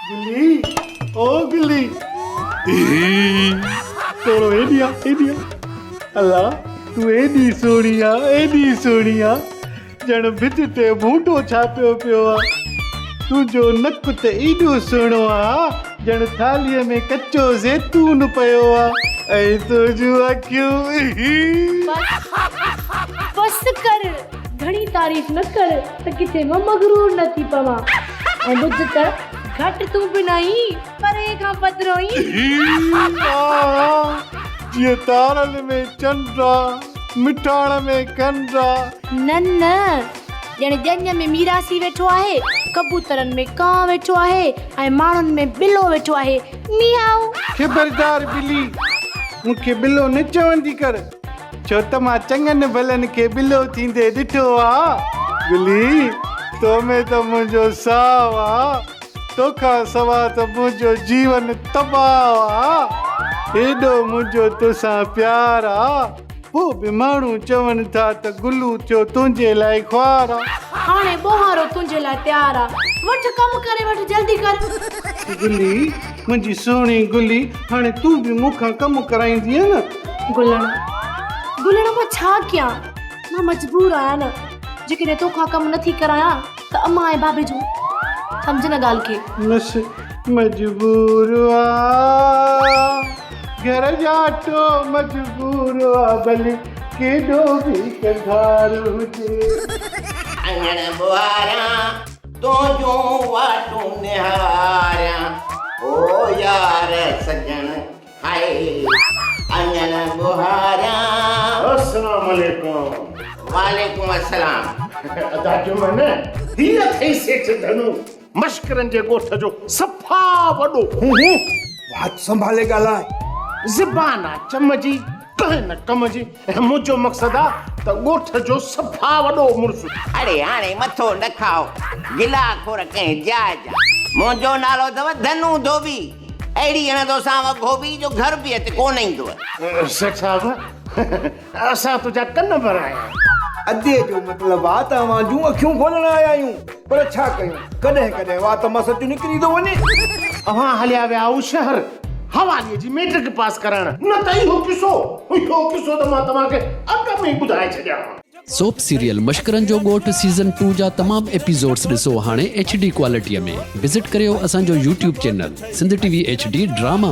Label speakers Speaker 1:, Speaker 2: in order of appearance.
Speaker 1: گلي او گلي ٿورو هيڏي آ هيڏي آ الا تون ايڏي سهڻي آ ايڏي سهڻي آ ڄڻ ڀت تي ڀونڊو ڇاپيو پيو آ تنهنجو نڪ ته ايڏو سهڻو آ ڄڻ ٿالهيء ۾ ڪچو زيتون پيو آ ۽ تنهنجون اکيون.
Speaker 2: بس بس ڪر گهڻي تعريف نه ڪر ته ڪٿي مان مغرور نه ٿي پوان ۽ ٻڌ ته گهٽ تون به ناهين پري کان پڌرو ئين.
Speaker 1: جيئن تارن ۾ چنڊ آ، مٺاڻ ۾ کنڊ آ.
Speaker 2: نه نه ڄڻ ڄڃ ۾ ميراسي ويٺو آهي، ڪبوترن ۾ ڪانء ويٺو آهي ۽ ماڻهن ۾ ٻلو ويٺو آهي. ميائو.
Speaker 1: خبردار ٻلي، مون کي ٻلو نه چوندي ڪر، ڇو ته مان چڱن ڀلن کي ٻلو ٿيندي ڏٺو آ. ٻلي، تو ۾ ته منهنجو ساهه آ، توکان سوا ته منهنجو جيون تباهه آ. ايڏو منهنجو توسان پيار آ. پوء به ماڻهو چون ٿا ته گلو ٿيو تنهنجي لاء خوار آ.
Speaker 2: هاڻي ٻوهارو تنهنجي لاء تيار آ. وٺ ڪم ڪري وٺ جلدي ڪر.
Speaker 1: گلي، منهنجي سهڻي گلي، هاڻي تون به مون کان ڪم ڪرائيندينء نه؟
Speaker 2: گلڻ، گلڻ مان ڇا ڪيان؟ مان مجبور آهيان نه. جيڪڏهن تو کان ڪم نه ٿي ڪرايان ته امان ۽ بابي جون. سمجهه نه ڳالهه کي.
Speaker 1: مس مجبور آ. گهر ڄاٽو مجبور آ ڀلي ڪيڏو به ڪنڌار هجي.
Speaker 3: اڱڻ ٻهاريان تنهنجون واٽون نهاريان او يار سڄڻ هاء اڱڻ ٻهاريان.
Speaker 4: السلام عليڪم.
Speaker 3: وعليڪم السلام.
Speaker 4: ادا جمن هي اٿئي سيٺ ڌنو مشڪرن جي ڳوٺ جو صفا وڏو هون هون.
Speaker 5: وات سنڀالي ڳالهاء.
Speaker 4: زبان آ چم جي، ڪنهن نه ڪم جي ۽ منهنجو مقصد آ ته ڳوٺ جو صفا وڏو مڙس.
Speaker 3: اڙي هاڻي مٿو نه کائو، گلا خور ڪنهن جاء جا. منهنجو نالو اٿو ڌنو ڌوٻي، اهڙي هڻندوسانو گهوٻي جو گهر به هت ڪونه ايندو.
Speaker 4: سيٺ صاحب! اسان تنهنجا ڪن ڀرايا آهن.
Speaker 5: ادي جو مطلب آ ته اوهان جون اکيون کولڻ آيا آهيون، پر ڇا ڪيون، ڪڏهن ڪڏهن وات مان سچ نڪري ٿو وڃي.
Speaker 4: اوهان هليا ويا آهيو شهر حوالي جي ميٽرڪ پاس ڪرائڻ، نه ته اهو قصو، اهو قصو ته مان توهان کي اڳ ۾ ئي ٻڌائي ڇڏيان ها.
Speaker 6: سوپ سيريل مشڪرن جو ڳوٺ سيزن ٽو جا تمام ايپيسوڊس ڏسو هاڻي ايڇ ڊي ڪوالٽي ۾ وزٽ ڪريو اسان جو YouTube channel Sindh T V H D drama.